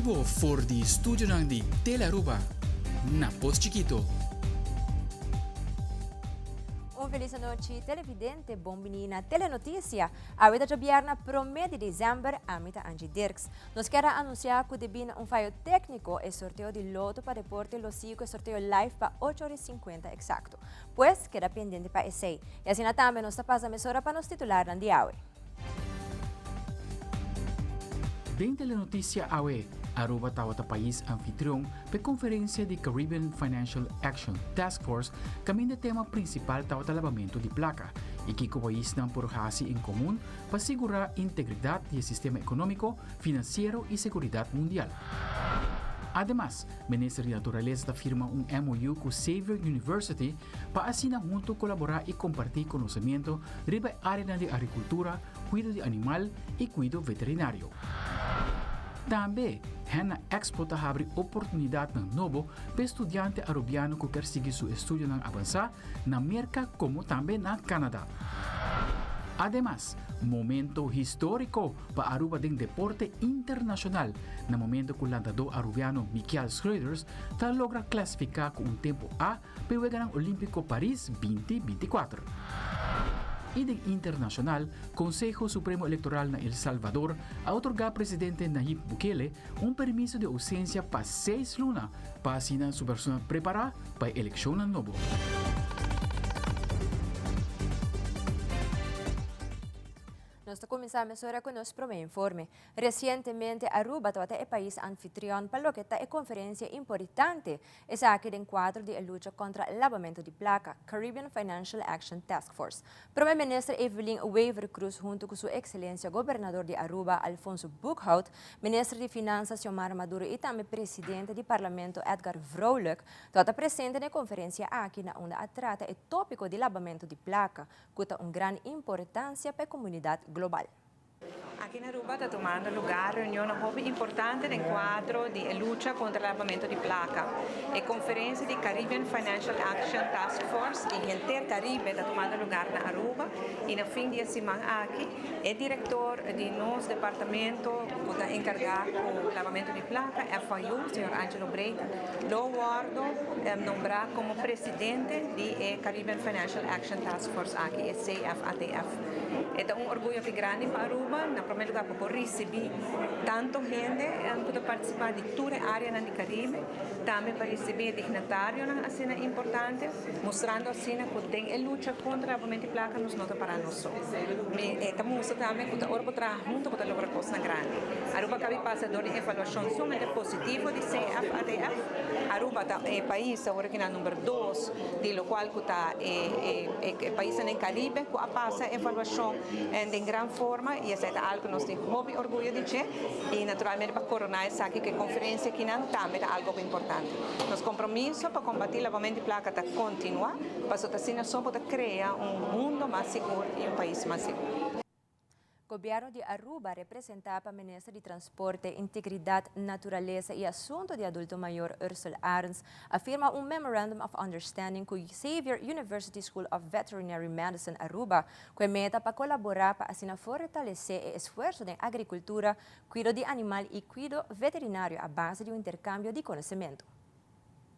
bibo for di studionan di Telearuba na Pos Chikito. Un feliz anochi televidente, bon bini na Telenoticia. Awe ta djabierna prome di december, ami ta Angie Dirks. Nos kier a anuncia cu debi na un fayo tecnico e sorteo di loto pa deporte lo sigui cu e sorteo live pa ocho ora y cincuenta exacto. Pues, keda pendiente pa esey. Y asina tambe nos ta pasa mesora pa nos titularnan di awe. Den Telenoticia awe, Aruba tabata pais anfitrion p'e conferencia di Caribbean Financial Action Task Force caminda e tema principal tabata labamento di placa y kico paisnan por haci en comun pa sigura integridad di e sistema economico, financiero y seguridad mundial. Ademas, Minister di Naturalesa ta firma un MOU cu Xavier University pa asina hunto colabora y comparti conocimiento riba e areanan di agricultura, cuido di animal y cuido veterinario. Tambe, Henna Expo ta habri oportunidadnan nobo p'e studiante Arubiano cu kier sigui su estudionan avansa na Merca como tambe na Canada. Ademas, momento historico pa Aruba den deporte internacional na momento cu landador Arubiano Michiel Schreuders ta logra clasifica cu un tempo A p'e Weganan Olimpico Paris 2024. Y den internacional, Conseho Supremo Electoral na El Salvador a otorga presidente Nayib Bukele un permiso di ausencia pa seis luna pa asina su persona prepara pa e eleccionnan nobo. Nos ta cuminsa mesora cu nos prome informe. Recientemente Aruba tabata e pais anfitrion pa loke ta e conferencia importante, esaki den cuadro di e lucha contra labamento di placa, Caribbean Financial Action Task Force. Prome Minister Evelyn Wever-Croes hunto cu su Excelencia Gobernador di Aruba Alfonso Boekhoudt, Minister di Finansa Xiomara Maduro y tambe Presidente di Parlamento Edgar Vrolijk tabata presente na e conferencia aki na unda a trata e topico di labamento di placa, cu ta un gran importancia pa e comunidad global. Aki na Aruba ta tumando lugar reunionnan hopi importante den cuadro di e lucha contra labamento di placa. E conferencia di Caribbean Financial Action Task Force di henter Caribe ta tumando lugar na Aruba y na fin di e siman aki e director di nos departamento cu ta encarga cu labamento di placa, FIU, señor Angelo Breyten, lo wordo nombra como presidente di e Caribbean Financial Action Task Force aki, e CFATF. E ta un orguyo hopi grandi pa Aruba, na prome lugar pa por ricibi tanto hende cu ta participa di tur e areanan di Caribe, tambe pa ricibi e dignatarionan asina importante, mustrando asina cu den e lucha contra labamento di placa nos no ta para nos so. Mi e ta mustra tambe cu ta ora bo traha hunto bo ta logra cosnan grandi. Aruba a cabi pasa door di evaluacion sumamente positivo di CFATF. Aruba ta e pais awor aki na number dos di locual cu ta e e paisnan den Caribe cu a pasa evaluacion den gran forma y esaki ta algo cu nos tin hopi orguyo di dje y naturalmente pa corona esaki cu e conferencia akinan tambe ta algo hopi importante. Nos compromiso pa combati lavamento di placa ta continua pasobra ta asina so bo ta crea un mundo mas sigur y un pais mas sigur. Gobierno di Aruba, representa pa Minister di Transporte, Integridad, Naturalesa y Asunto di Adulto Mayor Ursell Arends, a firma un Memorandum of Understanding cu Xavier University School of Veterinary Medicine Aruba, cu e meta pa colabora pa asina fortalece e esfuerso den agricultura, cuido di animal y cuido veterinario a base di un intercambio di conocemento.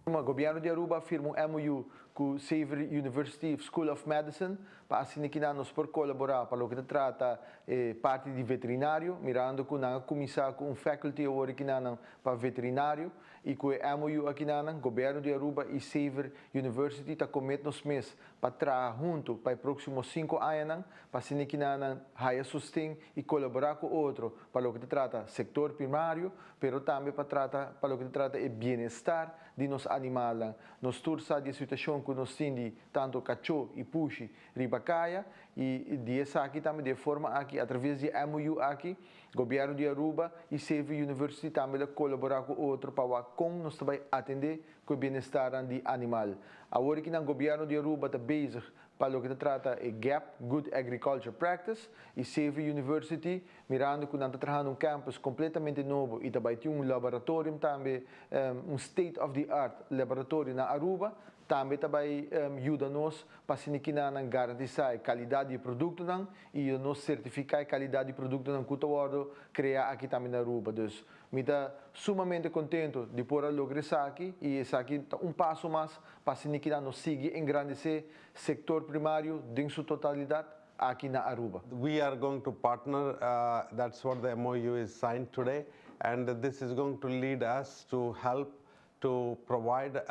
Gobierno di Aruba a firma un MOU cu Xavier University School of Medicine pa asina cu nos por colabora pa loke ta trata e parti di veterinario, mirando cu nan a cuminsa cu un faculty awor aki nan pa veterinario y cu e MOU aki nan, Gobierno di Aruba y Xavier University ta commit nos mes pa traha hunto pa e proximo 5 aña pa asina cu nan haya sosten y colabora cu otro pa loke ta trata sector primario, pero tambe pa trata pa loke ta trata e bienestar di nos animalnan. Nos tur sa di situacion cu nos tin di tanto cacho y pushi riba caya y di esaki tambe di forma aki a traves di MOU aki, Gobierno di Aruba y Xavier University tambe ta colabora cu otro pa wak con nos ta bay atende cu e bienestar di animal. Awor cu nan Gobierno di Aruba ta bezig pa loke ta trata e GAP, Good Agriculture Practice, y Xavier University, mirando cu nan ta trahando un campus completamente nobo y tambe tin un laboratorio tambe, un state of the art laboratorio na Aruba. Tambe ta bay yuda nos pa asina garantisa e calidad di producto y nos certifica e calidad di producto cu ta wordo crea aki tambe na Aruba. Dus mi ta sumamente contento di por a logra esaki y esaki ta un paso mas pa asina nos sigui engrandece sector primario den su totalidad aki na Aruba. We are going to partner, that's what the MOU is signed today, and this is going to lead us to help to provide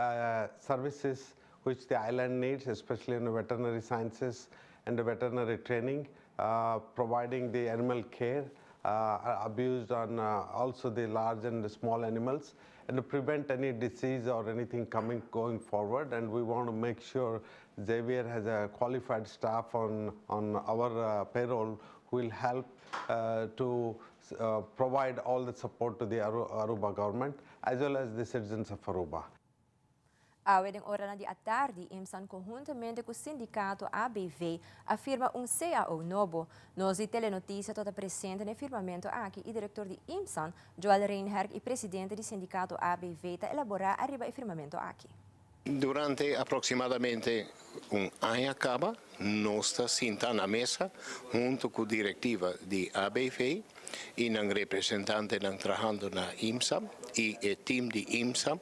services which the island needs, especially in the veterinary sciences and the veterinary training, providing the animal care, abused on also the large and the small animals, and to prevent any disease or anything coming going forward. And we want to make sure Xavier has a qualified staff on our payroll who will help to provide all the support to the Aruba government as well as the citizens of Aruba. Awe den ora di atardi, IMSAN conhuntamente cu e sindicato ABV a firma un CAO nobo. Nos di Telenoticia tabata presente na e firmamento aki y director di IMSAN, Joel Reinhardt, y presidente di sindicato ABV, ta elabora ariba e firmamento aki. Durante aproximadamente un aña caba, nos ta sinta na mesa hunto cu e directiva di ABV y un representante trahando na IMSA y e team di IMSA,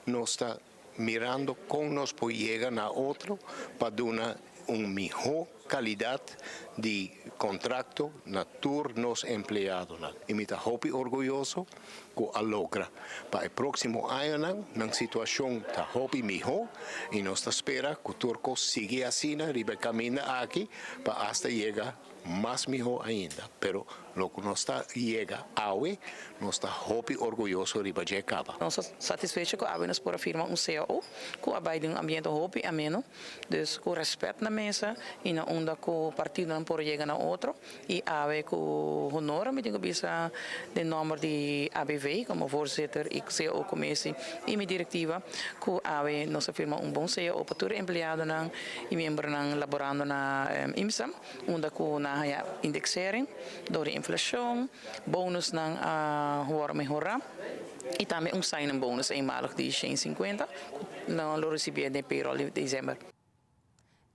nos ta mirando con nos por yega na otro pa duna un miho calidad di contrato na tur nos empleadonan. Y mi ta hopi orguyoso cu a logra. Pa e proximo aña nan situacion ta hopi miho y nos ta spera cu tur cos sigui asina, riba caminda aki, pa hasta yega mas miho ainda. Pero loke nos ta yega awe, nos ta hopi orguyoso riba dje caba. Nos ta satisfecho cu awe nos por a firma un CAO, cu a bay den un ambiente hopi ameno, dus cu respet na mesa y na unda cu partidonan por yega na otro y awe cu honor mi tin cu bisa den nomber di ABV como voorzitter y CAO commissie y mi directiva cu awe nos a firma un bon CAO pa tur empleadonan y miembronan laborando na IMSA, unda cu nan a haya indexering door di inflacion, bonusnan a wordo mehora y tambe un sign bonus eenmalig di 150 nan lo ricibi den payroll di december.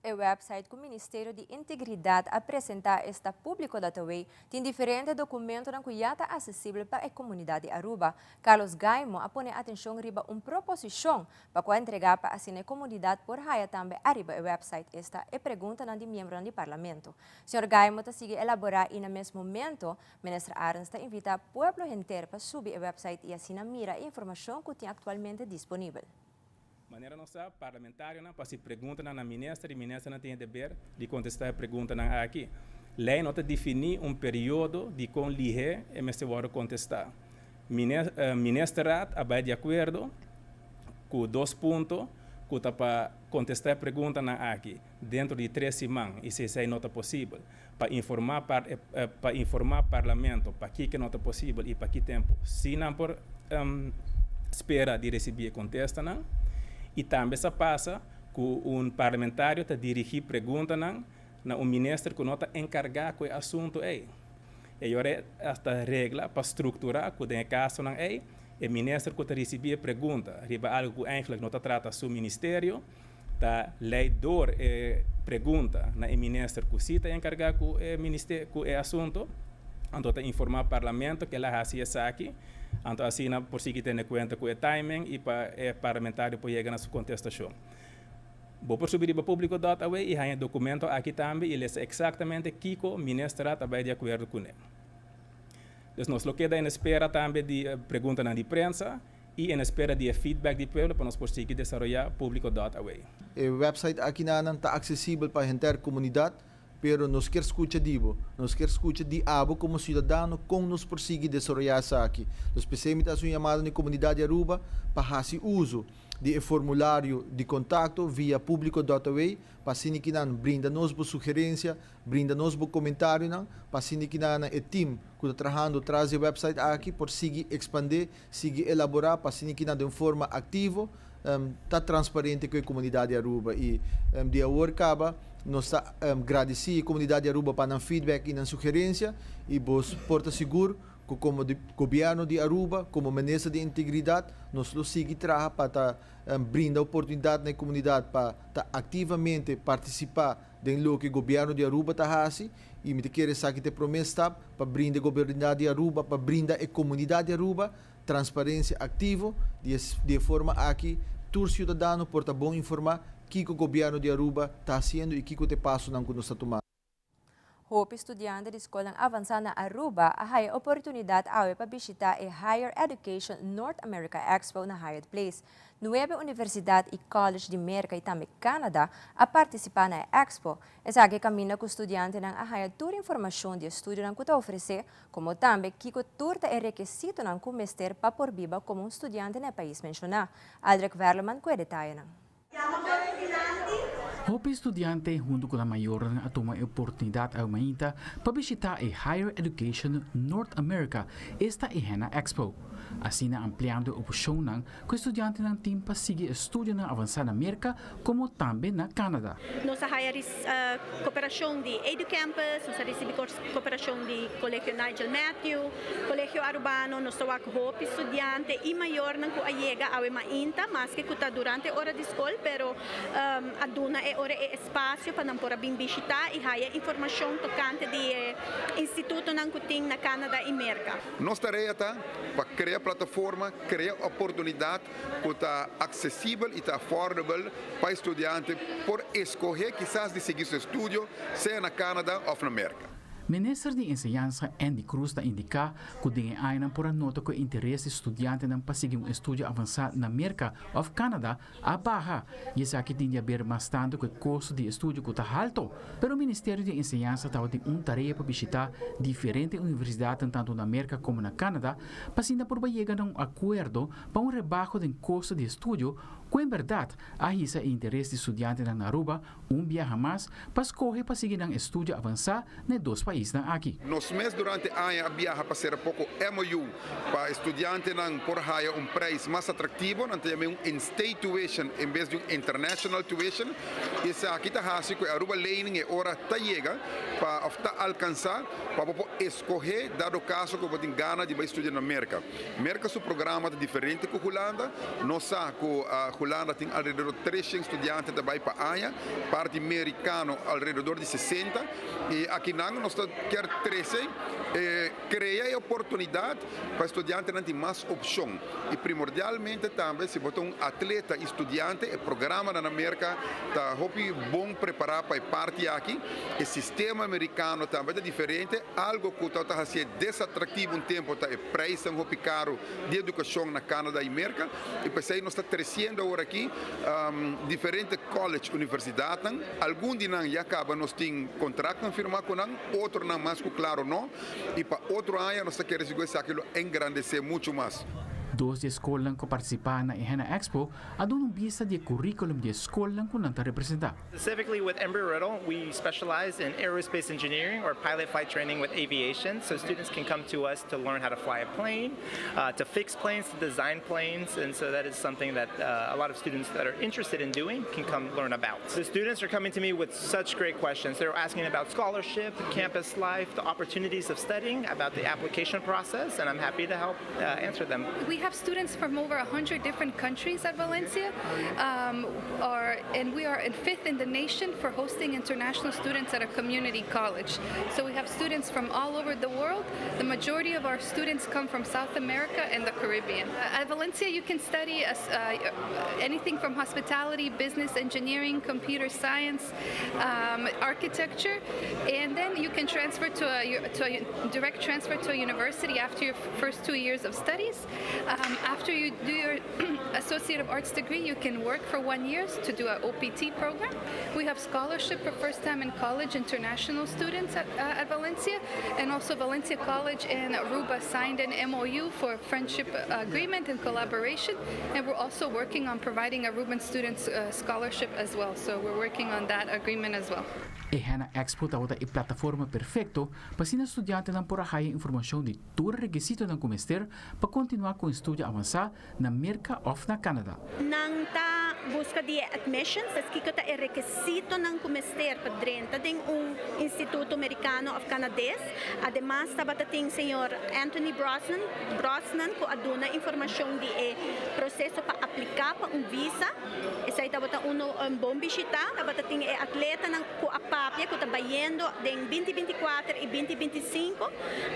E website cu e Ministerio di Integridad a presenta, esta publico.aw, tin diferente documento cu ta accesibel pa e comunidad di Aruba. Carlos Gaimo a pone atencion riba un proposicion pa entrega pa asina e comunidad por haya tambe ariba e website, esta e pregunta di miembro di parlamento. Señor Gaimo ta sigui elabora y na mes momento, Minister Arends ta invita pueblo henter pa subi e website y asina mira e informacion cu tin actualmente disponibel. Manera nos parlamentarionan pa hasi pregunta na minister y ministernan tin deber di contesta e preguntanan aki. Ley no ta defini un periodo di con lihe e mester wordo contesta. Ministerraad a bay di acuerdo cu dos punto cu ta pa contesta e preguntanan aki den di 3 siman y si esey no ta posibel pa informa parlamento pakico no ta posibel y pa ki tempo si nan por spera di ricibi contestanan. Y tambe sa pasa cu un parlamentario ta dirigi preguntanan na un minister cu no ta encarga cu e asunto ey. Y awor esta regla pa structura cu den casonan ey, e minister cu ta ricibi pregunta riba algo cu eigenlijk no ta trata su ministerio, ta leid door e pregunta na e minister cu si ta encarga cu e ministerio, cu e asunto, anto ta informa parlamento cu el a haci esaki, anto asina por sigui tene cuenta cu e timing y pa e parlamentario por yega na su contestacion. Bo por subi publico.aw y haya documento aki tambe y lesa exactamente kico minister a bay di acuerdo cu ne. Dus nos lo keda en espera tambe di preguntanan di prensa y en espera di feedback di pueblo pa nos por sigui desaroya publico.aw. E website aki ta accesibel pa henter comunidad, pero nos kier scucha di bo, nos kier scucha di abo como ciudadano con nos por sigui desaroya esaki. Nos pesey ta un yamada na comunidad di Aruba pa haci uso di formulario di contacto via publico.aw pa asina brinda nos sugerencia, brinda nos comentarionan, pa asina e team cu ta trahando tras di e website aki por sigui expande, sigui elabora pa asina di un forma activo, ta transparente cu e comunidad di Aruba y di awor caba nos ta gradici e comunidad di Aruba pa nan feedback y nan sugerencia y bo por ta sigur. Cu como di Gobierno di Aruba, como Minister di Integridad, nos lo sigui traha pa ta brinda oportunidad na e comunidad pa ta activamente participa den loke Gobierno di Aruba ta haci y mi ta kere esaki ta e prome stap pa brinda e Gobernidad di Aruba, pa brinda e comunidad di Aruba transparencia activo. Di e forma aki tur ciudadano por ta bon informa kico Gobierno di Aruba ta haciendo y kico ta e pasonan cu nos ta tumando. Hopi studiante di scol avansa na Aruba a haya oportunidad awe pa bishita e Higher Education North America Expo na Hyatt Place. Nuebe universidad y college di Merca y tambe Canada a participa na Expo. Esaki caminda cu studiantenan a haya tur informacion di estudionan cu ta ofrece, como tambe kico tur ta e rekisitonan cu mester pa por biba como un studiante na e pais menciona. Aldrich Verleman cu e detayenan. Hopi studiante hunto cu nan mayornan a tuma e oportunidad awe pa bishita e Higher Education North America, esta e HENA Expo. Asina ampliando e opcionnan cu studiantenan tin pa sigui estudionan avansa na Merca como tambe na Canada. Nos a haya cooperacion di EduCampus, nos a ricibi cooperacion di Colegio Nigel Matthew, Colegio Arubano, nos ta hopi studiante y mayornan cu a yega awe mainta, maske cu ta durante ora di scol, pero a duna e ora e espacio pa nan por a bin bishita y haya informacion tocante di institutonan cu tin na Canada y Merca. Nos tarea ta pa crea plataforma, crea oportunidad cu ta accesibel y ta affordable pa studiante por scoge kisas di sigui su estudio, sea na Canada of na Merca. Minister di Enseñansa Endy Croes ta indica cu den añanan por a nota cu interes di studiantenan pa sigui un estudio avansa na Merca of Canada a baha y esaki tin di haber mas tanto cu e costo di estudio cu ta halto. Pero Ministerio di Enseñansa tabatin un tarea pa bishita diferente universidad tanto na Merca como na Canada pa asina por yega na un acuerdo pa un rebaho di costo di estudio cu en berdad a hisa interes di studiantenan na Aruba un biaha mas pa scoge pa sigui un estudio avansa na dos paisnan aki. Nos mes durante aña a biaha pa cera poco MOU pa studiantenan por haya un prijs mas atractivo, nan tin un in-state tuition en bes di un international tuition. Esaki ta haci cu Aruba Lening e ora ta yega pa of ta alcansa pa por scoge dado caso cu tin gana di bay studia na Merca. Merca su programa ta diferente cu Hulanda. Nos sa cu Hulanda tin alrededor di 300 studiante ta bay pa aña, parti americano alrededor di 60 y aki nan nos kier 13 crea e oportunidad pa studiantenan tin mas opcion y primordialmente tambe si bo ta un atleta y studiante, e programa na Merca ta hopi bon prepara pa e parti aki. E sistema americano tambe ta diferente, algo cu ta haci desatractivo un tempo ta e prijs hopi caro di educacion na Canada y Merca y pesey nos ta creciendo awor aki diferente college, universidad, algun di nan ya caba nos tin contrato firma cu nan, otronan mas cu claro no, y pa otro aña nos kier esaki lo engrandece mucho mas. Dos di e scolnan cu a participa na HENA Expo a duna un bista di curriculum di e scolnan cu nan ta representa. Specifically with Embry-Riddle, we specialize in aerospace engineering or pilot flight training with aviation. So students can come to us to learn how to fly a plane, to fix planes, to design planes, and so that is something that a lot of students that are interested in doing can come learn about. The students are coming to me with such great questions. They're asking about scholarship, campus life, the opportunities of studying, about the application process, and I'm happy to help answer them. We have students from over 100 different countries at Valencia, and we are in fifth in the nation for hosting international students at a community college. So we have students from all over the world. The majority of our students come from South America and the Caribbean. At Valencia, you can study anything from hospitality, business, engineering, computer science, architecture, and then you can transfer to a direct transfer to a university after your first 2 years of studies. After you do your Associate of Arts degree, you can work for one year to do an OPT program. We have scholarship for first time in college international students at Valencia, and also Valencia College and Aruba signed an MOU for friendship agreement and collaboration, and we're also working on providing Aruban students scholarship as well. So we're working on that agreement as well. E Hena Expo tabata e plataforma perfecto pa asina studiantenan por a haya informacion di tur rekisitonan cu mester pa continua cu estudio avansa na Merca of na Canada. Nan ta busca di e admissions, es kico ta e rekisitonan cu mester pa drenta den un instituto Mericano of Canades. Ademas tabata tin señor Anthony Brosnan, Brosnan cu a duna informacion di e proceso pa aplica pa un visa. Esei tabata uno un bon bishita. Tabata tin e atletanan cu a papia cu ta bayendo den 2024 y 2025.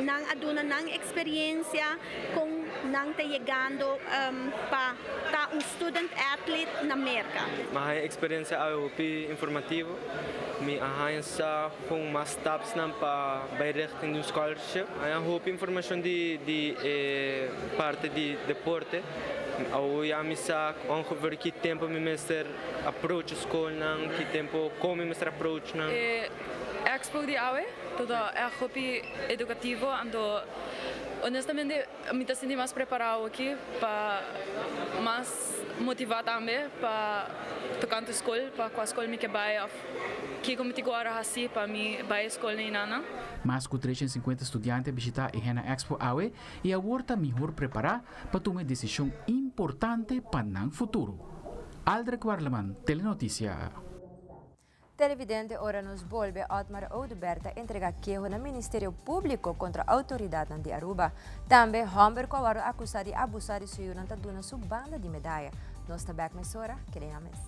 Nan a duna nan experiencia con nan ta yegando pa ta un student athlete na Merca. Mi a haña experiencia awe hopi informativo. Mi a haña sa con mas stapsnan pa bay richting di un scholarship. A haña hopi informacion di di e parti di deporte. Awo ya mi sa ongeveer ki tempo mi mester approach scolnan, ki tempo con mi mester approach nan. E expo di awe ta ta echt hopi educativo anto honestamente mi ta sinti mas preparado aki pa mas motiva tambe pa tocante scol pa cua scol mi ke bay of Kiko mi tin ku ora hasi pa mi bai e skol neinana? Mas ku 350 studiante a bishitá e Hena Expo awe i awor ta mihor prepará pa tuma e desishon importante pa nan futuro. Aldrich Warleman, Telenotisia. Televidente ora nos bolbe Otmar Oduber ta entrega keho na Ministerio Publico contra autoridadnan di Aruba. Tambe homber cu a wordo acusa di abusa di su yunan ta duna su banda di medaya. Nos ta bek mesora, keda ya mes.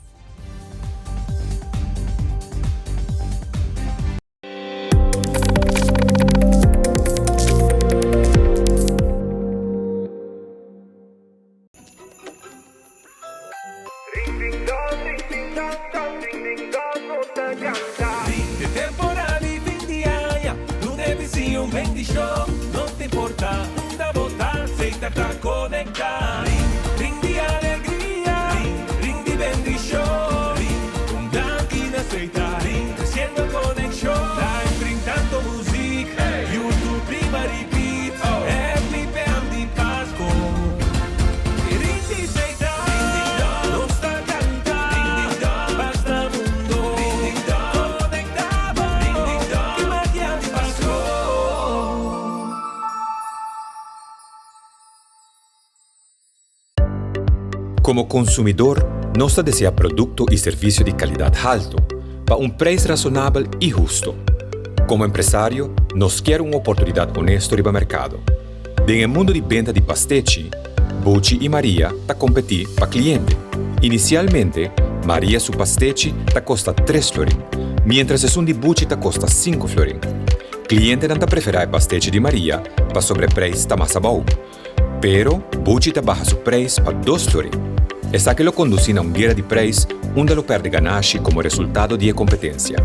Como consumidor, nos ta desea producto y servicio di calidad halto, pa un prijs razonabel y husto. Como empresario, nos kier un oportunidad honesto riba mercado. Den e mundo di benta di pastechi, Buchi y Maria ta competi pa cliente. Inicialmente, Maria su pastechi ta costa tres florin, mientras esun di Buchi ta costa cinco florin. Clientenan ta prefera e pastechi di Maria pasobra e prijs ta mas abou. Pero, Buchi ta baha su prijs pa dos florin. Esaki lo conduci na un guera di prijs unda lo perde ganashi como resultado di e competencia.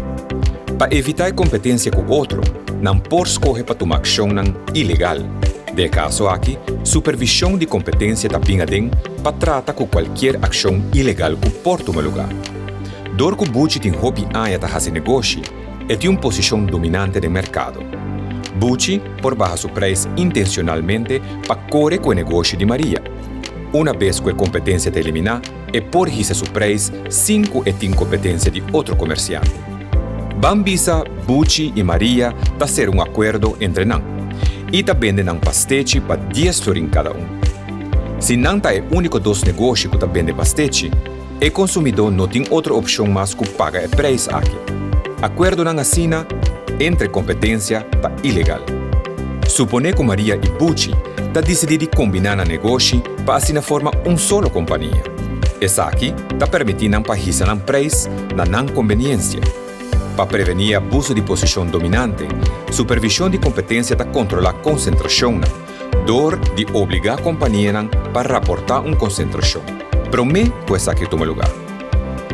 Pa evita e competencia cu otro, nan por scoge pa tuma accionnan ilegal. Den e caso aki, supervision di competencia ta bin aden pa trata cu cualkier accion ilegal cu por tuma lugar. Dor cu Buchi tin hopi aña ta haci negoshi, e tin un posicion dominante den mercado. Buchi por baha su prijs intencionalmente pa core cu e negoshi di Maria. Una bes cu e competencia ta elimina, e por hisa su prijs sin cu e tin competencia di otro comerciante. Ban bisa Buchi y Maria ta cera un acuerdo entre nan y ta bende nan pastechi pa dies florin cada un. Si nan ta e unico dos negoshi cu ta bende pastechi, E konsumidó no tin otro opshon mas ku paga e preis aki. Akuerdonan asina entre kompetensia ta ilegal. Suponé ku Maria i Buchi ta disidí di kombiná nan negoshi pa asina forma un solo kompania. Esaki ta permití nan pa hisa nan preis na nan kombeniensia. Pa prevení e abuso di posishon dominante, Supervishon di Kompetensia ta kontrolá konsentrashonnan. Dor di obligá kompanianan pa raportá un konsentrashon, promé ku esaki tuma lugá.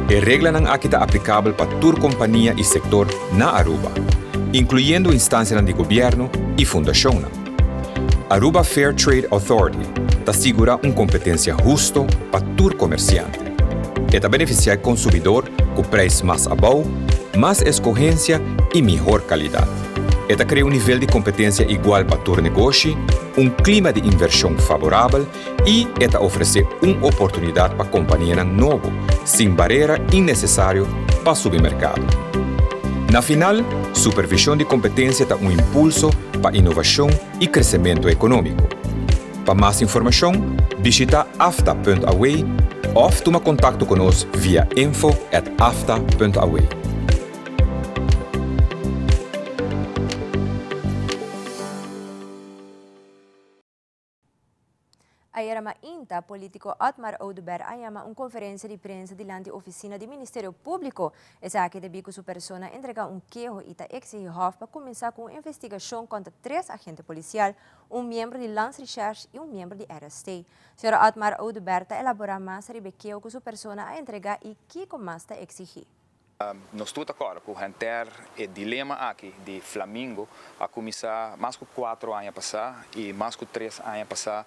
E reglanan aki ta aplikabel pa tur kompania i sektor na Aruba, inkluyendo instansianan di gobièrnu i fundashonnan. Aruba Fair Trade Authority ta sigurá un kompetensia husto pa tur komersiante. E ta benefisiá e konsumidor ku preis mas abou, mas eskohensia i mihor kalidat. E ta krea un nivel di kompetensia igual pa tur negoshi, un klima di invershon faborabel i e ta ofresé un oportunidat pa kompanianan nobo, sin barera innesesario pa subi merkado. Na final, supervision di competencia ta un impulso pa innovacion y crecemento economico. Pa mas informacion, bishita afta.aw of tuma contacto cu nos via info at afta.aw. Ayera mainta, politico Otmar Oduber a yama un conferencia di prensa dilanti oficina di Ministerio Publico. Esaki debi cu su persona a entrega un keho y ta exigi Hof pa cuminsa cu un investigacion contra tres agente policial, un miembro di Landsrecherche y un miembro di RST. Señor Otmar Oduber ta elabora mas riba e keho cu su persona a entrega y kico mas ta exigi. Nos tur ta kòrda ku henter e dilema aki di Flamingo a kuminsá mas ku kuatro aña pasá i mas ku tres aña pasá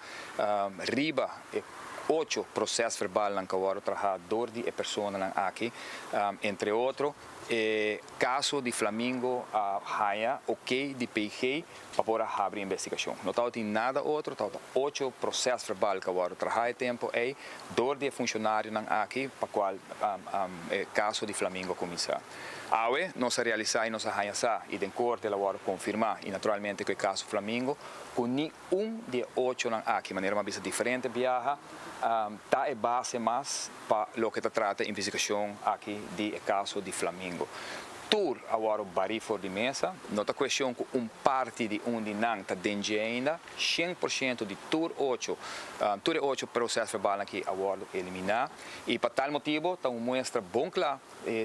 riba e ocho prosèsverbalnan ku a wòrdu trahá dor di e personanan aki. Entre otro e kaso di Flamingo a haña oké di PG pa por a habri investigashon. No tabatin nada otro, tabata ocho prosèsverbal ku a wòrdu trahá e tempu ei dor di e funshonarionan aki pa kual e kaso di Flamingo a kuminsá. Awe nos a realisá i nos a haña sa i den korte el a wòrdu konfirmá i naturalmente ku e kaso Flamingo ku ni un di e ochonan aki, manera mi a bisa diferente biaha, ta e base mas pa loke ta trata e investigashon aki di e kaso di Flamingo. Tur a wòrdu barí for di mesa. No ta kuestion ku un parti di un di nan ta den dje ainda. 100% di tur ocho, tur e ocho prosèsverbalnan aki a wòrdu eliminá. I pa tal motibu ta un muestra bon kla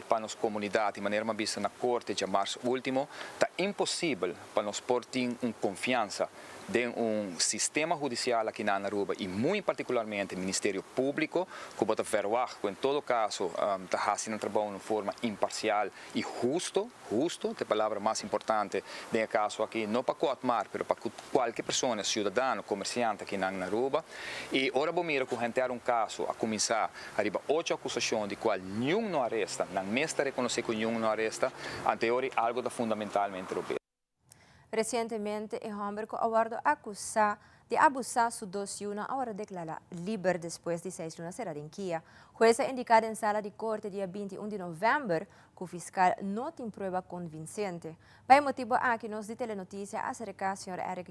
pa nos komunidat i manera mi a bisa na korte djamars último, ta imposibel pa nos por tin un konfiansa den un sistema hudisial aki na Aruba i muy partikularmente Ministerio Públiko ku bo ta verwagt ku en todo kaso ta hasi nan trabou na un forma imparsial i husto, husto ta e palabra mas importante den e kaso aki, no pa ku Otmar pero pa ku kualke persona, siudadano, komersiante aki na Aruba. I ora bo mira ku henter un kaso a kuminsá ariba ocho akusashon di kual niun no a resta, nan mes ta rekonosé ku niun no a resta, anteori algu ta fundamentalmente robes. Resientemente e hòmber ku a wòrdu akusá di abusá su dos yunan a wòrdu deklará liber despues di seis luna será den kia. Hues a indiká den sala di korte dia 21 di novèmber ku fiskal no tin prueba konvinsente. Pa e motibu aki nos di Telenotisia a aserká señor Eric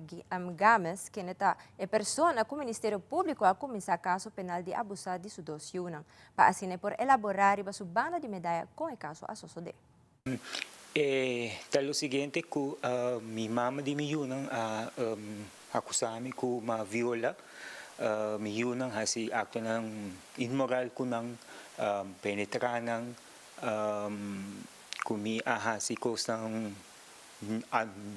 Gámez kende ta e persona ku Ministerio Públiko a kuminsá kaso penal di abusá di su dos yunan pa asina e por elaborá riba su banda di medaya kon e kaso a sosodé. E ta lo siguiente ku mi mama di mi yunan a akusá mi ku mi a viola mi yunan, hasi aktonan inmoral ku nan, penetrá nan, ku mi a hasi kosnan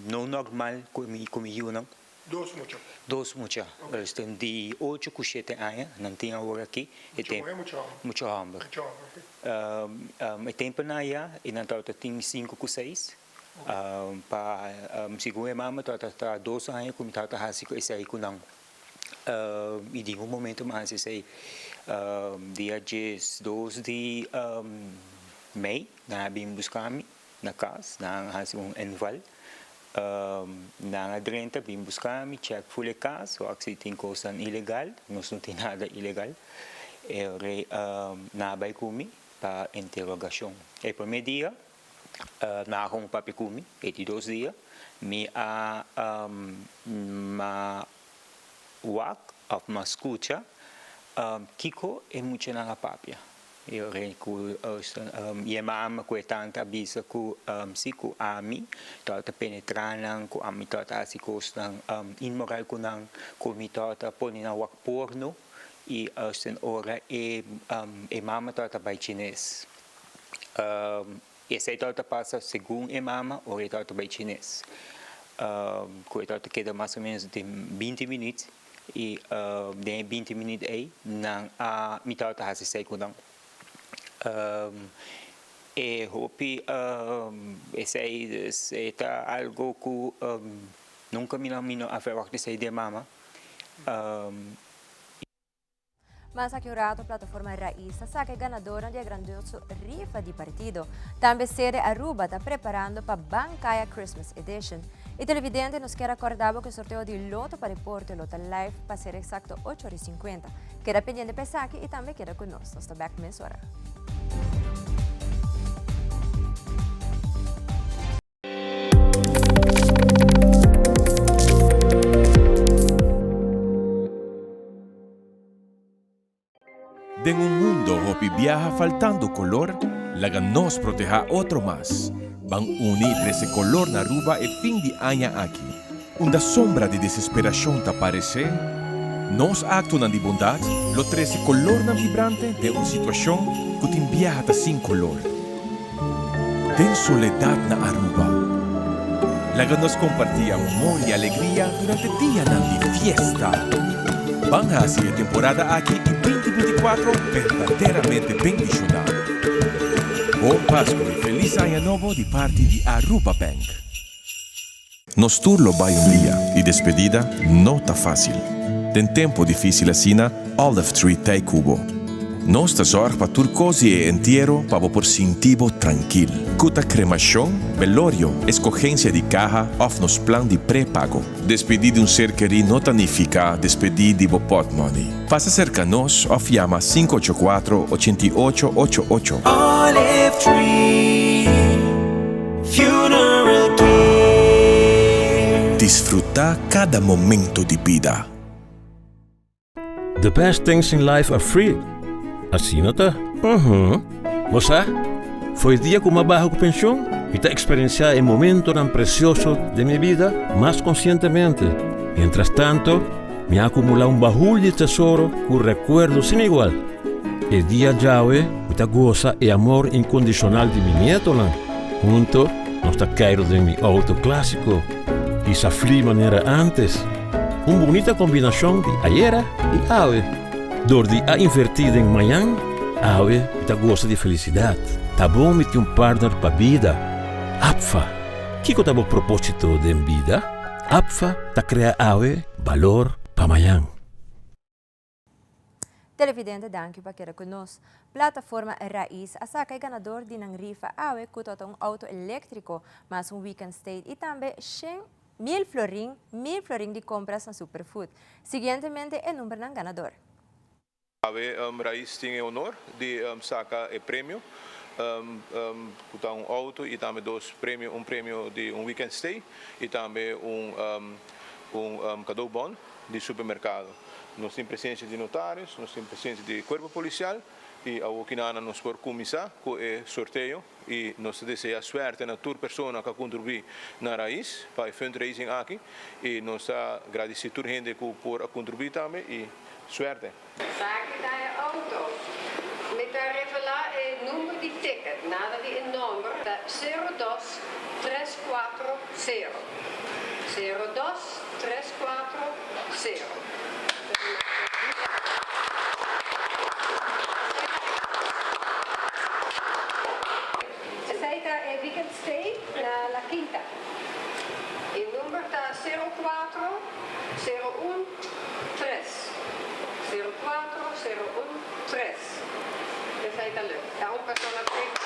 no normal ku mi yunan. Dos mucha. Dos mucha. Okay. Di ocho ku shete aña nan tin awor aki. Mucha muhé, mucha hòmber? Mucha hòmber. Mucha hòmber, oké. E tempunan aya i nan tabata tin sinku ku seis. Pa segun e mama tabata ta dos aña ku mi tabata hasi ku esei ku nan. I den un momento mi a hasi esei dia diesdos di mei nan a bin buska mi na kas, nan a hasi un inval. Nan a drenta bin buska mi, check ful e kas, wak si tin kosnan ilegal, nos no tin nada ilegal. E ora nan a bai ku mi pa interogashon. E prome dia nan a hon papia ku mi, e di dos dia mi a wak òf mi a skucha kiko e muchanan a papia. E ora ku e mama ku e tanta a bisa ku si ku ami tabata penetrá nan, ku ami tabata hasi kosnan inmoral ku nan, ku mi tabata pone nan wak porno i ora e mama tabata bai chines. Esei tabata pasa segun e mama ora e tabata bai chines. Ku e tabata keda mas o menos den binti minüt i den e binti minüt ei nan a mi tabata hasi esei ku nan. E hopi esei dus e ta algu ku nunka mi no a verwagt esei di e mama. Mas aki un rato plataforma Raiz ta saca e ganadornan di e grandioso rifa di partido. Tambe Sede Aruba ta preparando pa Bancaya Christmas Edition. Y televidente nos kier acorda bo cu e sorteo di Loto pa Deporte lo ta live pa ser exacto ocho ora y cincuenta. Keda pendiente pa esaki y tambe keda cu nos. Nos ta back mesora. biaha faltando color, laga nos proteha otro mas. Ban uni y trece color na Aruba e fin di aña aki. Unda sombra di desesperacion ta parece, nos actonan di bondad lo trece colornan vibrante den un situacion cu tin biaha ta sin color. Den soledad na Aruba. Laga nos comparti amor y alegria durante dianan di fiesta. Ban haci e temporada aki di 2024 berdaderamente bendiciona. Bon Pascu y Feliz Aña Nobo di parti di Aruba Bank. Nos tur lo bai un dia y despedida no ta facil. Den tempo dificil asina, Olive Tree t'ey cu bo. Nos ta zorg pa tur cos di e entiero pa bo por sinti bo trankil. Cu ta cremacion, velorio, escogencia di caha of nos plan di prepago. Despedi di un ser keri no ta nifica despedi di bo potmoney. Pasa cerca nos of yama 584 88 88. Olive Tree Funeral Care. Disfruta cada momento di bida. The best things in life are free. Asina ta? Uhum. Bo sa, for e dia ku m'a baha ku penshon, mi ta eksperensiá e momentonan presioso den mi bida mas konsientemente. Miéntras tanto, mi a akumulá un bahul di tesoro ku rekuerdo sin igual. E dia djawe mi ta gosa e amor inkondishonal di mi nietonan. Hunto nos ta keiru den mi outo klásiko i sa fli manera ántes. Un bunita kombinashon di ayera i awe. Dor di a invertí den mañan, awe mi ta gosa di felisidat. Ta bon mi tin un partner pa bida. APFA, Kiko ta bo propósito den bida? APFA ta krea awe balor pa mañan. Televidente danki pa keda ku nos. Plataforma Raiz a saka e ganador di nan rifa awe ku ta un outo eléktriko, mas un weekend stay i tambe shen mil florin 1000 florin di kompras na Superfood. Siguientemente e numbernan ganador. Awe Raiz tin e honor di saka e premio, ku ta un outo i tambe dos premio, un premio di un weekend stay i tambe un cadeaubon di supermerkado. Nos tin presensia di notaris, nos tin presensia di kuerpo polisial i awor kinana nos por kuminsá ku e sorteo i nos ta deseá suerte na tur persona ku a kontribuí na Raiz pa e fundraising aki i nos ta gradisí tur hende ku por a kontribuí tambe i suerte. Esaki ta e outo. Mi ta revelá e number di ticket, nada di e nomber, ta sero dos tres cuatro sero. Sero dos tres cuatro sero. Esei ta e weekend stay na La Quinta. E number ta sero cuatro sero un tres. Sero cuatro sero un tres. Esei ta leuk. Ta un persona priva.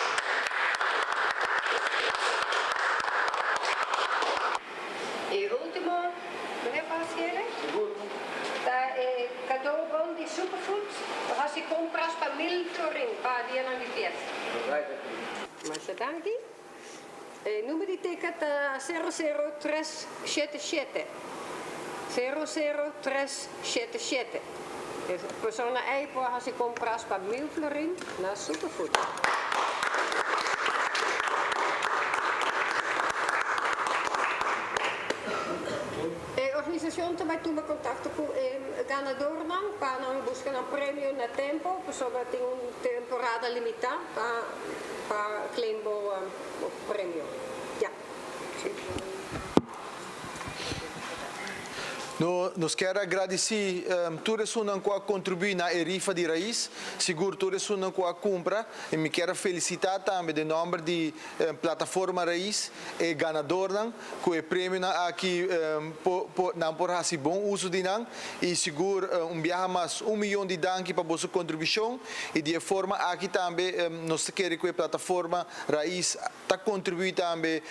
E ultimo, meneer Van Schelen? Ta e cadeaubon di Superfood pa haci compras pa 1000 florin pa dianan di fiesta. Masha danki. E number di ticket ta 0 0 3 7 7. 0 0 3 7 7. E persona ei por haci compras pa 1000 florin na Superfood. E organisacion tambe tuma contacto cu e ganadornan pa nan busca nan premio na tempo, pasobra tin un temporada limita pa claim bo premio. Ja. No, nos kier gradici tur esunnan cu a contribui na e rifa di Raiz, sigur tur esunnan cu a cumpra, y mi kier felicita tambe den nomber di Plataforma Raiz e ganadornan cu e premionan aki por, nan por haci bon uso di nan y sigur un biaha mas un miyon di danki pa boso contribucion y di e forma aki tambe nos ta kere cu e Plataforma Raiz ta contribui tambe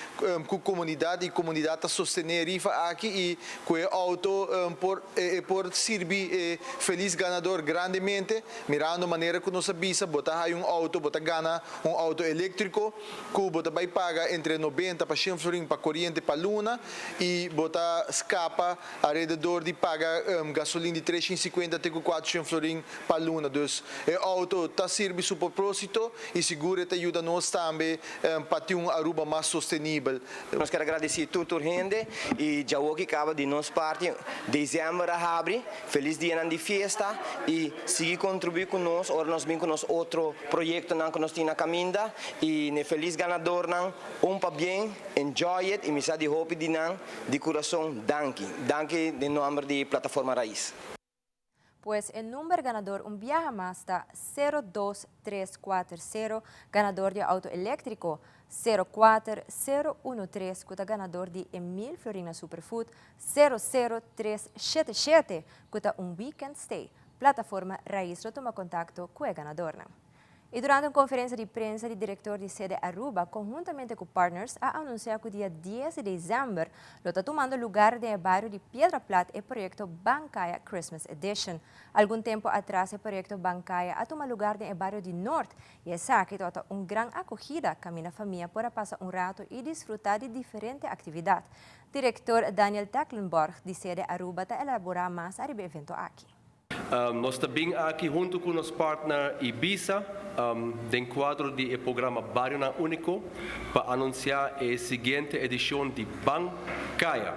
cu comunidad y comunidad ta sostene rifa aki y cu e auto. auto por e por sirbi e feliz ganador grandemente, mirando manera cu nos a bisa bo ta haya un auto, bo ta gana un auto electrico cu bo ta bay paga entre nobenta pa shen florin pa coriente pa luna y bo ta scapa alrededor di paga gasolin di 350 te cu 400 florin pa luna. Dus e auto ta sirbi su proposito y sigur e ta yuda nos tambe pa tin un Aruba mas sostenibel. Nos kier a gradeci tur tur hende y djawoki caba di nos parti december a habri. Feliz dianan di fiesta y sigui contribui cu nos ora nos bin cu nos otro proyectonan cu nos tin na caminda y n'e feliz ganadornan un pabien, enjoy it y mi sa di hopi di nan di curason danki. Danki den nomber di Plataforma Raiz. Pues e number ganador un biaha mas ta 02340, ganador di auto electrico, 04013 cu ta ganador di e Mil Florina Superfood, 00377 cu ta un weekend stay. Plataforma Raiz lo tuma contacto cu e ganadornan. Y durante un conferencia di prensa di director di Sede Aruba conhuntamente cu partners a anuncia cu dia 10 di december lo ta tumando lugar den e bario di Piedra Plat e proyecto Bancaya Christmas Edition. Algun tempo atras e proyecto Bancaya a tuma lugar den e bario di Noord y esaki tabata un gran acogida caminda famia por a pasa un rato y disfruta di diferente actividad. Director Daniel Tecklenborg di Sede Aruba ta elabora mas ariba e evento aki. Nos ta bin aki huntu ku nos partner Ibisa den kuadro di e programa Barionan Úniko pa anunsiá e siguiente edishon di Ban Kaya.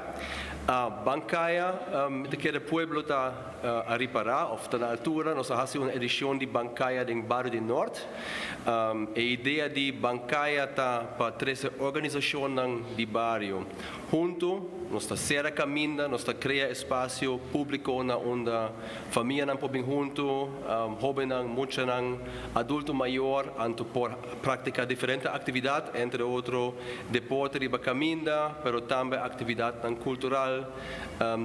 Ban Kaya, mi ta kere pueblo ta a ripará òf ta na altura, nos a hasi un edishon di Ban Kaya den bario di Nort. E idea di Ban Kaya ta pa trese organisashonnan di bario Huntu nos ta sera kaminda, nos ta krea espasio públiko na unda famianan por bin huntu, hóbennan, muchanan, adulto mayor, anto por praktiká diferente aktividat, entre otro deporte riba kaminda, pero tambe aktividatnan kultural,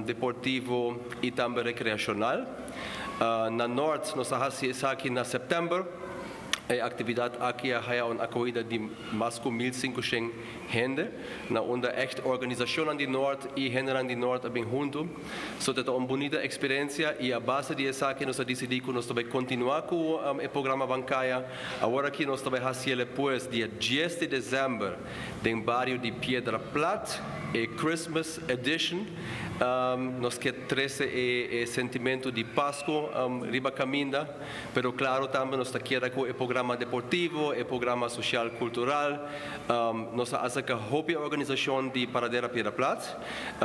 deportivo i tambe rekreashonal. Na Nort nos a hasi esaki na sèptèmber. E aktividat aki a haya un akohida di mas ku 1500 Hende, na unda echt organisacionnan di Noord y hendenan di Noord a bin hunto. So ta ta un bunita experiencia y a base di esaki nos a dicidi cu nos ta bay continua cu e programa Bancaya. Awor aki nos ta bay haciele pues dia dies di december den bario di Piedra Plat, e Christmas Edition. Nos kier trece e sentimento di Pasco riba caminda. Pero claro tambe nos ta keda cu e programa deportivo, e programa social cultural. Nos a acerca hopi organisacion di Paradera Piedra Plat.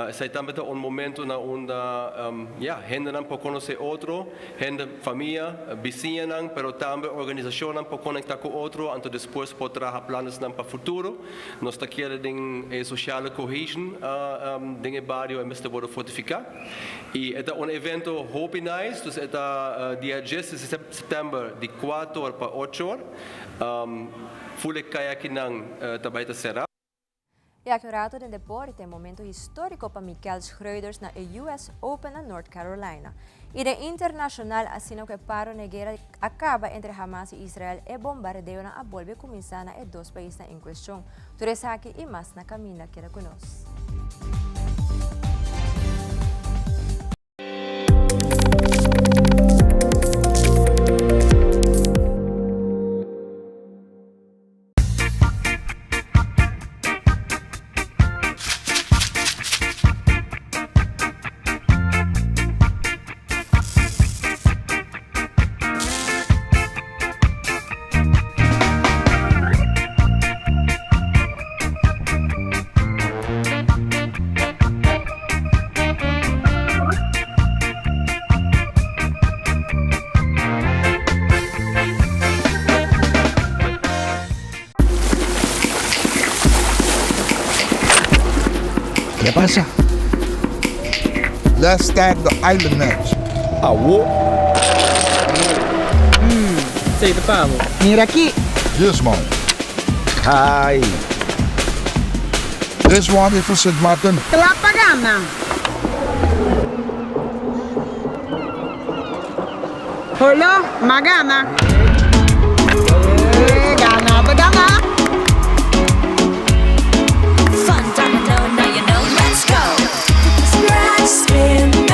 Esai tambe ta un momento na unda ya, hendenan por conoce otro, hende, famia, bisiñanan, pero tambe organisacionnan por conecta cu otro, anto despues por traha planesnan pa futuro. Nos ta kere den e sociale cohesion den e bario e mester wordo fortifica. Y e ta un evento hopi nice, dus e ta dia 10 di september di 4 or pa 8 or. Full e kayakinan ta bay ta cera. E aki un rato den deporte, momento historico pa Mikel Schreuders na e US Open na North Carolina. Y den internacional, asina cu e paro na e guera a caba entre Hamas y Israel, e bombardeonan a bolbe cuminsa na e dos paisnan en cuestion. Tur esaki y mas na caminda keda cu nos. ¿Qué pasa? Let's tag the island next. Awo. Mm, sei te pavo. Mira aquí. This one. Hi. This one is for Sint Maarten. Kla pa gana. Holo, m'a gana. Eh, gana ta gana. Fun, domino, now you know, let's go. Scratch, spin.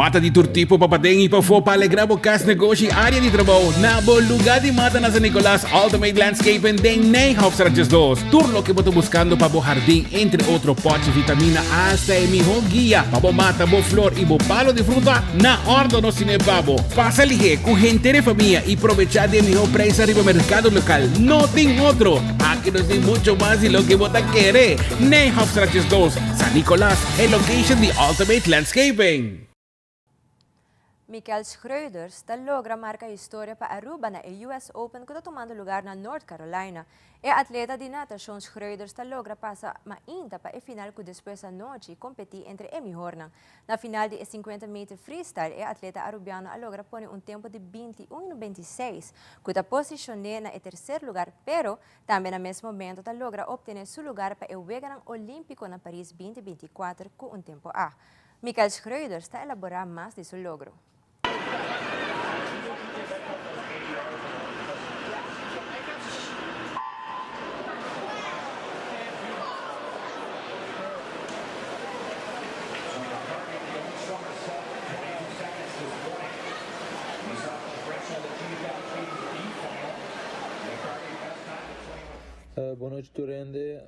Mata di tur tipo pa paden y pafó pa alegra bo cas, negoshi y area di trabou. Na bo lugar di mata na San Nicolas, Ultimate Landscaping den Nijhofstraat 12. Tur loke bo ta buscando pa bo hardin, entre otro potchi, vitamina, hasta e miho guia pa bo mata bo flor y bo palo di fruta, na ordo nos tine pa bo. Pasa lihe cu henter e famia y probecha di e miho prijs ariba mercado local. No tin otro! Aki nos tin mucho mas di loke bo ta kere. Nijhofstraat 12, San Nicolas, e location di Ultimate Landscaping. Mikel Schreuders ta logra marca historia pa Aruba na e US Open cu ta tumando lugar na North Carolina. E atleta di natacion Schreuders ta logra pasa mainta pa e final cu despues anochi competi entre e mihornan. Na final di e 50 meter freestyle e atleta Arubiano a logra pone un tempo di 21.96 cu ta posicione na e tercer lugar pero Tambe na mes momento ta logra obtene su lugar pa e Weganan Olimpico na Paris 2024 cu un tempo A. Michael Schreuders ta elabora mas di su logro. Bon nochi tur hende.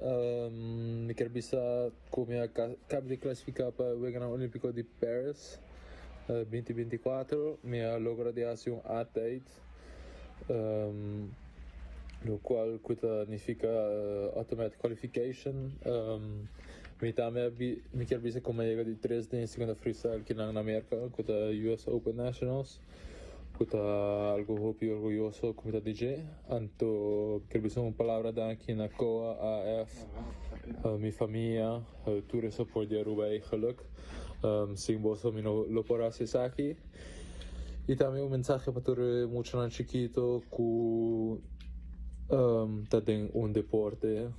Mi kier bisa ku mi a kaba di klasifiká pa e Weganan Olímpiko di Paris 2024. Mi a logra di hasi un A-tijd, lokual ku ta nifiká automatic qualification. Mi tambe a mi kier bisa ku mi a yega di tres den e segunda freestyle kinan na Merka ku ta US Open Nationals. Ku ta algu hopi orguyoso ku mi ta di dje. Anto mi ker bisa un palabra danki na COA, AF, mi famia, tur e support di Aruba eigenlijk. Sin boso mi no lo por hasi esaki. I tambe un mensahe pa tur e muchanan chikito ku ta den un deporte.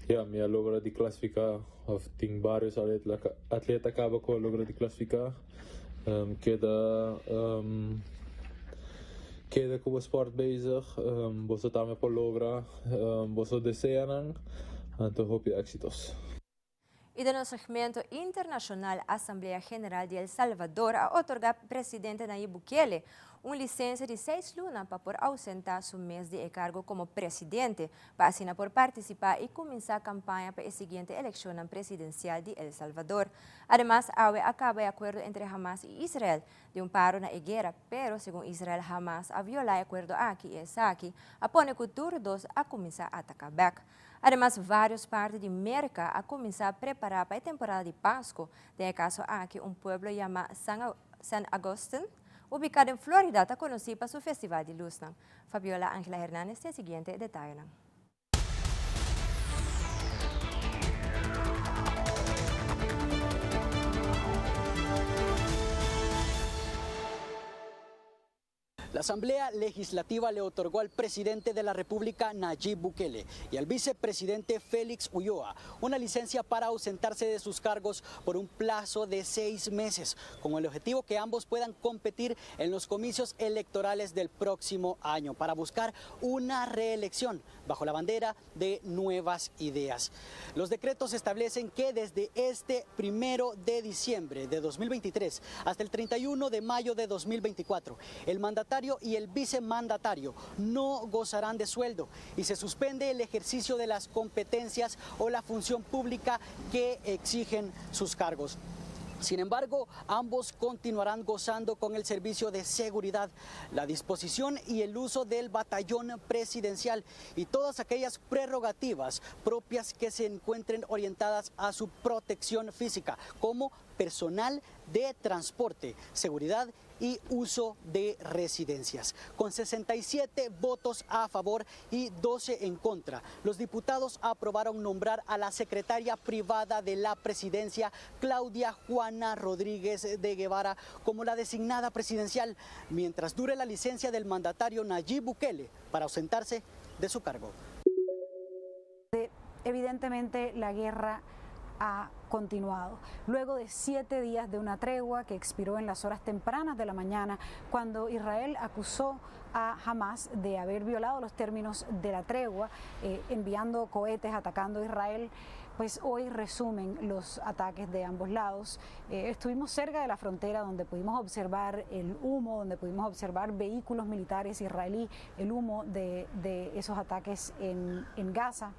Ya, mi a logra di klasifiká òf tin varios atleta kaba ku a logra di klasifiká. Keda keda ku bo sport bezig, boso tambe por logra boso deseanan, anto hopi éxitos. Y den nos segmento internacional, Asamblea General di El Salvador a otorga presidente Nayib Bukele un licencia di seis luna pa por ausenta su mes di e cargo como presidente, pa asina por participa y cuminsa campaña pa e siguiente eleccionnan presidencial di El Salvador. Ademas, awe a caba e acuerdo entre Hamas y Israel di un paro na e guera, pero segun Israel Hamas a viola e acuerdo aki y esaki a pone cu tur dos a cuminsa ataca bek. Ademas, varios parti di Merca a cuminsa prepara pa e temporada di Pasco, den e caso aki un pueblo yama San Agustin, ubica den Florida ta conoci pa su festival di luznan. Fabiola Angela Hernandez tin e siguiente detayenan. La Asamblea Legislativa le otorgó al presidente de la República, Nayib Bukele, y al vicepresidente Félix Ulloa una licencia para ausentarse de sus cargos por un plazo de seis meses, con el objetivo que ambos puedan competir en los comicios electorales del próximo año para buscar una reelección bajo la bandera de nuevas ideas. Los decretos establecen que desde este primero de diciembre de 2023 hasta el 31 de mayo de 2024, el mandatario y el vicemandatario no gozarán de sueldo y se suspende el ejercicio de las competencias o la función pública que exigen sus cargos. Sin embargo, ambos continuarán gozando con el servicio de seguridad, la disposición y el uso del batallón presidencial y todas aquellas prerrogativas propias que se encuentren orientadas a su protección física, como personal de transporte, seguridad y uso de residencias. Con 67 votos a favor y 12 en contra, los diputados aprobaron nombrar a la secretaria privada de la presidencia, Claudia Juana Rodríguez de Guevara, como la designada presidencial, mientras dure la licencia del mandatario Nayib Bukele para ausentarse de su cargo. Evidentemente la guerra ha continuado. Luego de siete días de una tregua que expiró en las horas tempranas de la mañana, cuando Israel acusó a Hamas de haber violado los términos de la tregua, eh, enviando cohetes, atacando a Israel. Pues hoy resumen los ataques de ambos lados. Eh, estuvimos cerca de la frontera donde pudimos observar el humo, donde pudimos observar vehículos militares israelí, el humo de, de esos ataques en, en Gaza.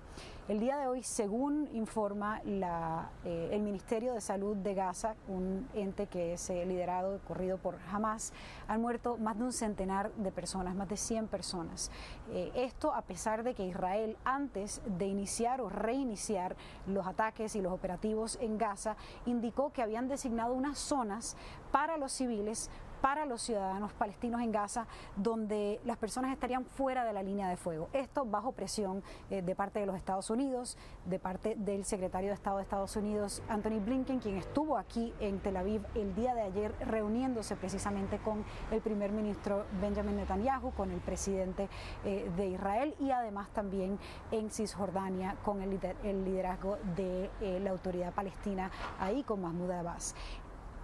El día de hoy, según informa la, eh, el Ministerio de Salud de Gaza, un ente que es eh, liderado y corrido por Hamas, han muerto más de un centenar de personas, más de 100 personas. Eh, esto a pesar de que Israel, antes de iniciar o reiniciar los ataques y los operativos en Gaza, indicó que habían designado unas zonas para los civiles para los ciudadanos palestinos en Gaza, donde las personas estarían fuera de la línea de fuego. Esto bajo presión eh, de parte de los Estados Unidos, de parte del secretario de Estado de Estados Unidos, Anthony Blinken, quien estuvo aquí en Tel Aviv el día de ayer reuniéndose precisamente con el primer ministro Benjamin Netanyahu, con el presidente eh, de Israel y además también en Cisjordania con el, el liderazgo de eh, la autoridad palestina ahí con Mahmoud Abbas.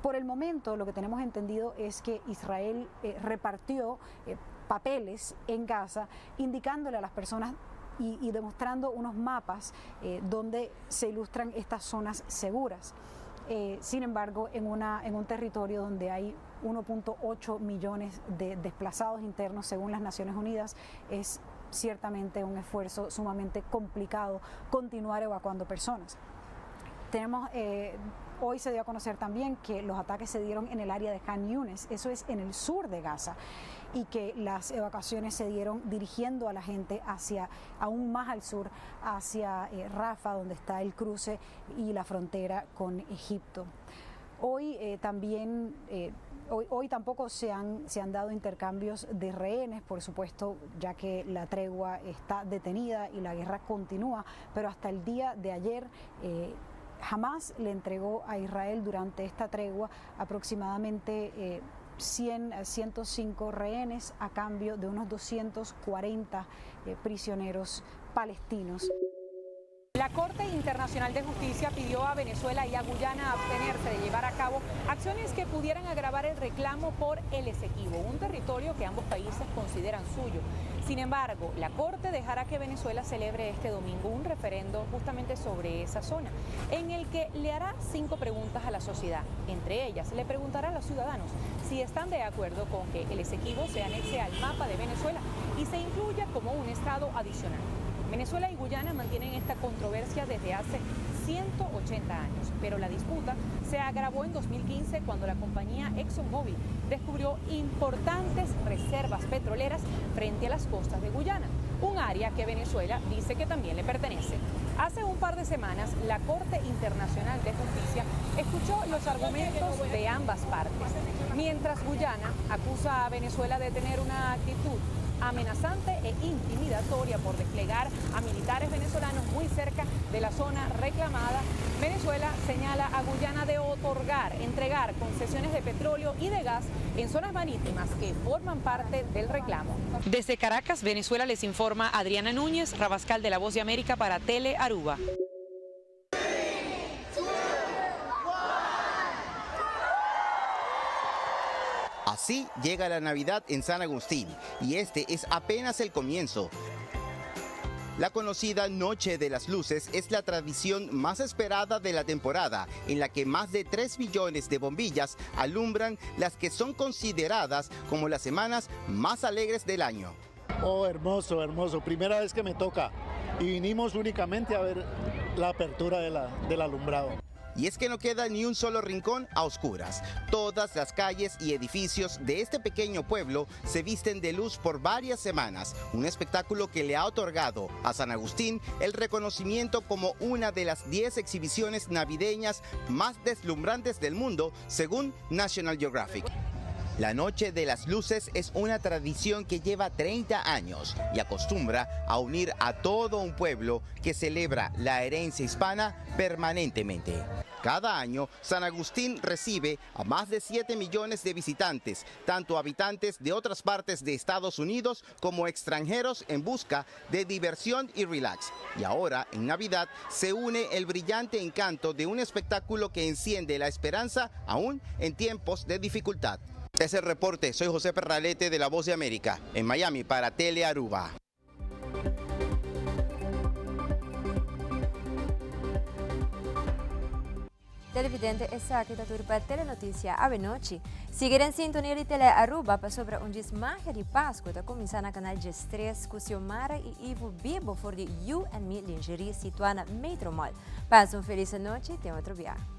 Por el momento, lo que tenemos entendido es que Israel eh, repartió eh, papeles en Gaza indicándole a las personas y, demostrando unos mapas eh, donde se ilustran estas zonas seguras. Sin embargo, en, una, en un territorio donde hay 1.8 millones de desplazados internos, según las Naciones Unidas, es ciertamente un esfuerzo sumamente complicado continuar evacuando personas. Tenemos, hoy se dio a conocer también que los ataques se dieron en el área de Han Yunes, eso es en el sur de Gaza, y que las evacuaciones se dieron dirigiendo a la gente hacia, aún más al sur, hacia eh, Rafa, donde está el cruce y la frontera con Egipto. Hoy eh, también Hoy, hoy, tampoco se han, se han dado intercambios de rehenes, por supuesto, ya que la tregua está detenida y la guerra continúa, pero hasta el día de ayer eh, Hamás le entregó a Israel durante esta tregua aproximadamente eh, 100, 105 rehenes a cambio de unos 240 eh, prisioneros palestinos. La Corte Internacional de Justicia pidió a Venezuela y a Guyana abstenerse de llevar a cabo acciones que pudieran agravar el reclamo por el Esequibo, un territorio que ambos países consideran suyo. Sin embargo, la Corte dejará que Venezuela celebre este domingo un referendo justamente sobre esa zona, en el que le hará cinco preguntas a la sociedad. Entre ellas, le preguntará a los ciudadanos si están de acuerdo con que el Esequibo se anexe al mapa de Venezuela y se incluya como un estado adicional. Venezuela y Guyana mantienen esta controversia desde hace 180 años, pero la disputa se agravó en 2015 cuando la compañía ExxonMobil descubrió importantes reservas petroleras frente a las costas de Guyana, un área que Venezuela dice que también le pertenece. Hace un par de semanas, la Corte Internacional de Justicia escuchó los argumentos de ambas partes, mientras Guyana acusa a Venezuela de tener una actitud amenazante e intimidatoria por desplegar a militares venezolanos muy cerca de la zona reclamada. Venezuela señala a Guyana de otorgar, entregar concesiones de petróleo y de gas en zonas marítimas que forman parte del reclamo. Desde Caracas, Venezuela les informa Adriana Núñez, Rabascal de la Voz de América para Tele Aruba. Así llega la Navidad en San Agustín y este es apenas el comienzo. La conocida Noche de las Luces es la tradición más esperada de la temporada, en la que más de 3 millones de bombillas alumbran las que son consideradas como las semanas más alegres del año. Oh, hermoso, hermoso. Primera vez que me toca. Y vinimos únicamente a ver la apertura de la, del alumbrado. Y es que no queda ni un solo rincón a oscuras. Todas las calles y edificios de este pequeño pueblo se visten de luz por varias semanas. Un espectáculo que le ha otorgado a San Agustín el reconocimiento como una de las 10 exhibiciones navideñas más deslumbrantes del mundo, según National Geographic. La Noche de las Luces es una tradición que lleva 30 años y acostumbra a unir a todo un pueblo que celebra la herencia hispana permanentemente. Cada año, San Agustín recibe a más de 7 millones de visitantes, tanto habitantes de otras partes de Estados Unidos como extranjeros en busca de diversión y relax. Y ahora, en Navidad, se une el brillante encanto de un espectáculo que enciende la esperanza aún en tiempos de dificultad. Es el reporte. Soy José Perralete de La Voz de América, en Miami para Tele Aruba. Televidente esaki ta tur pa Telenoticia awe nochi. Sigui den sintonia di Tele Aruba pasobra un djis magia di Pascu ta cuminsa na Canal 13 cu Xiomara y Ivo bibo for di You and Me Lingerie situa na Metro Mall. Pasa un feliz anochi, te otro bia.